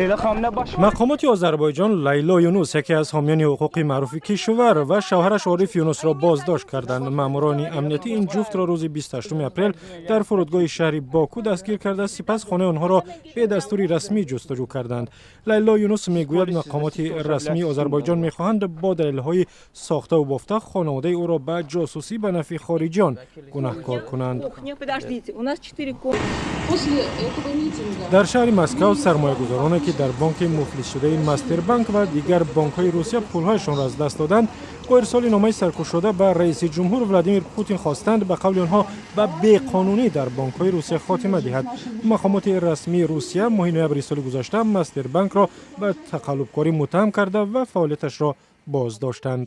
Мақомоти Озарбойҷон Лайло Юнус, яке аз ҳомиёни ҳуқуқи маъруфи кишвар, ва шавҳараш Ориф Юнусро боздошт карданд. Маъмурони амниятӣ ин ҷуфтро рӯзи 28 апрел дар фурудгоҳи шаҳри Боку дастгир карда, сипас хонаи онҳоро бе дастури расмӣ ҷустуҷӯ карданд. Лайло Юнус мегӯяд, мақомоти расмии Озарбойҷон мехоҳанд бо далелҳои сохтаву бофта хонаводаи ӯро ба ҷосусӣ ба нафъи хориҷиён гунаҳкор кунанд. Дар шаҳри Москав сармоягузороне, ки дар бонки муфлисшудаи Мастербанк ва дигар бонкҳои Русия пулҳояшонро аз даст доданд, бо ирсоли номаи саркушода ба раиси ҷумҳур Владимир Путин хостанд, ба қавли онҳо, ба беқонунӣ дар бонкҳои Русия хотима диҳад. Мақомоти расмии Русия моҳи ноябри соли гузашта Мастербанкро ба тақаллубкорӣ муттаҳам карда ва фаъолияташро боздоштанд.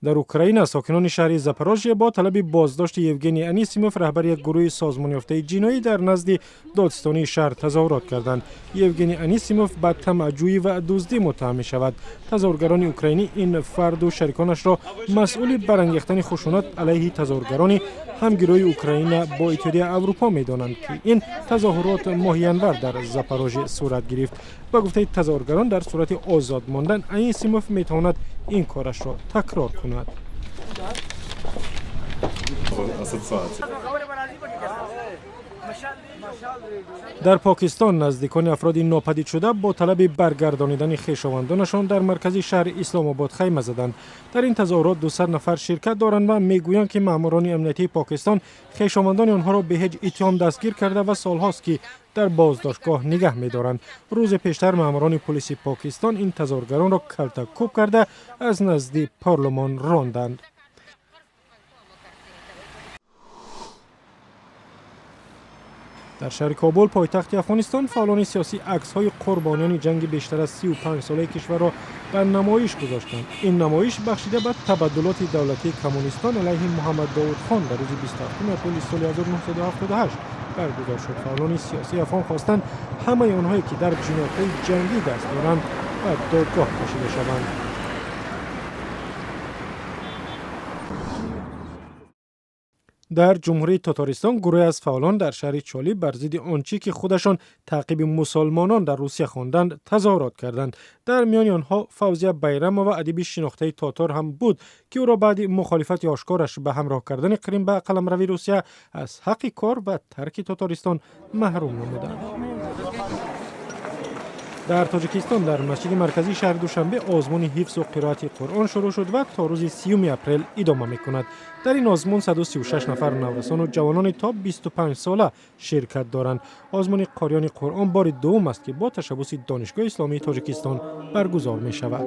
Дар Украина сокинони шаҳри Запорожье бо талаби боздошти Евгений Анисимов, раҳбари як гурӯҳи созмонёфтаи ҷиноӣ, дар назди додстонии шаҳр тазоҳурот карданд. Евгений Анисимов ба тамаъҷӯӣ ва дуздӣ муттаҳам мешавад. Тазоҳургарони украинӣ ин фарду шариконашро масъули барангехтани хушунат алайҳи тазоҳургарони ҳамгирои Украина бо Иттиҳодияи Аврупо медонанд, ки ин тазоҳурот моҳи январ дар Запорожье сурат гирифт. Ба гуфтаи тазоҳургарон, дар сурати озод мондан Анисимов метавонад ин корашро такрор кунад. Дар Покистон наздикони афроди нопадидшуда бо талаби баргардонидани хешовандонашон дар маркази шаҳри Исломобод хайма заданд. Дар ин тазоҳурот 200 нафар ширкат доранд ва мегӯянд, ки маъмурони амниятии Покистон хешовандони онҳоро бе ҳеҷ иттиҳом дастгир карда ва солҳост, ки дар боздоштгоҳ нигаҳ медоранд. Рӯзе пештар маъмурони пулиси Покистон ин тазоҳургаронро калтакӯб карда, аз назди парлумон ронданд. Дар шаҳри Кобул, пойтахти Афғонистон, фаъолони сиёсӣ аксҳои қурбониёни ҷанги бештар аз 35-солаи кишварро ба намоиш гузоштанд. Ин намоиш бахшида ба табаддулоти давлатии коммунистон алайҳи Муҳаммад Довудхон дар рӯзи 27 апрели соли 1978 баргузор шуд. Фаъолони сиёсии афғон хостанд, ҳамаи онҳое, ки дар ҷиноятҳои ҷангӣ даст доранд, ба додгоҳ кашида шаванд. Дар Ҷумҳурии Тотористон гурӯҳе аз фаъолон дар шаҳри Чолӣ бар зидди он чӣ ки худашон таъқиби мусулмонон дар Русия хонданд, тазоҳурот карданд. Дар миёни онҳо Фавзия Байрамова, адиби шинохтаи тотор, ҳам буд, ки ӯро баъди мухолифати ошкораш ба ҳамроҳ кардани Қрим ба қаламрави Русия аз ҳаққи кор ва тарки Тотористон маҳрум намуданд. Дар Тоҷикистон дар масҷиди марказии шаҳри Душанбе озмуни ҳифзу қироати Қуръон шурӯъ шуд ва то рӯзи 30 апрел идома мекунад. Дар ин озмун 136 нафар наврасону ҷавонони то 25 сола ширкат доранд. Озмуни қориёни Қуръон бори дуввум аст, ки бо ташаббуси Донишгоҳи исломии Тоҷикистон баргузор мешавад.